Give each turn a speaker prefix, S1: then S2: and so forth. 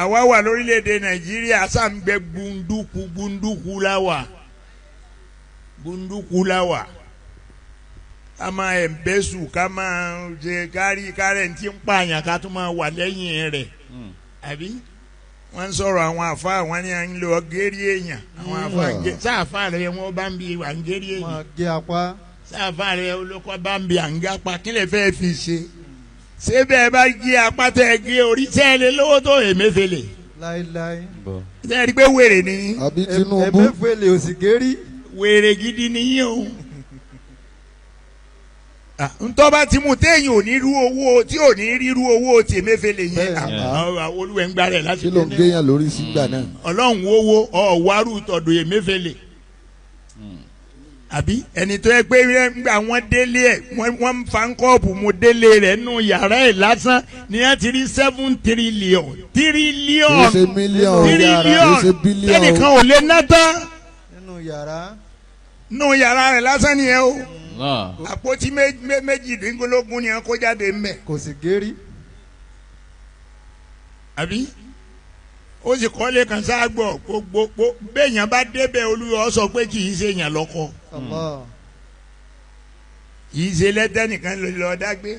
S1: Àwa wà lórílẹ̀‐èdè Nàìjíríà, sàǹgbẹ gbunduku gbunduku la wà, gbunduku la wà. Ká máa ẹ̀ǹbẹ́sù, ká máa ṣe kárí kárẹ̀ tí ń pààyàn, ká tún máa wà lẹ́yìn rẹ̀, àbí wọ́n ń sọ̀rọ̀ àwọn àfa, àwọn ni à ń lọ gérí èèyàn, àwọn àfa ń gé sáàfà rẹ̀, wọ́n bá ń bi à ń gérí èèyàn.
S2: Máa gé apá.
S1: Sáàfà rẹ̀ olóko bá ń bi à ń gápa. Kí lè fẹ́ fi ṣe? Ṣé bẹ́ẹ̀ bá gé apá tẹ́ gé orí, tẹ́ ẹ lé lówó tó Emefiele?
S2: Láíláí.
S1: Ṣé ẹ rí i pé wèrè ni yín?
S3: Àbí Tinubu.
S2: Emefiele ò sì gérí.
S1: Wèrè gidi ni yín o. Ah, ntọ́ bá ti mú téèyàn ò ní rú owó tí ò ní rírú owó tí Emefiele yẹn.
S3: Bẹ́ẹ̀.
S1: Olúwẹ̀ ń gbá rẹ̀ láti
S3: Kí ló ń géyàn lórí sígbà náà?
S1: Ọlọ́run owó ọ̀wárù tọ̀dọ̀ Emefiele, àbí ẹni tó yẹ pé ńgbà wọ́n délé ẹ̀, wọ́n ń fa kọ́ọ̀pù mu délé rẹ̀ nù yàrá ẹ̀ lásán ni wọ́n ti rí 7 trillion trillion.
S3: Kì í ṣe mílíọ̀nù, kì í
S1: Trillion.
S3: ṣe bílíọ̀nù.
S1: Ẹnìkan ò lè ná tán.
S2: Nínú yàrá.
S1: Nù yàrá rẹ̀ lásán nìyẹn o.
S4: Allah.
S1: Àpótí 18 ni wọ́n kó jáde ńbẹ̀.
S2: Kò sì gérí.
S1: Àbí ó sì kọ́lé kan sáàgbọ̀ gbogbo béèyàn bá débẹ̀, Olúwa sọ pé kì í ṣe èèyàn lọ́kọ.
S2: Allah.
S1: Kì í ṣe lẹ́tẹ̀ nìkan lọ dágbé.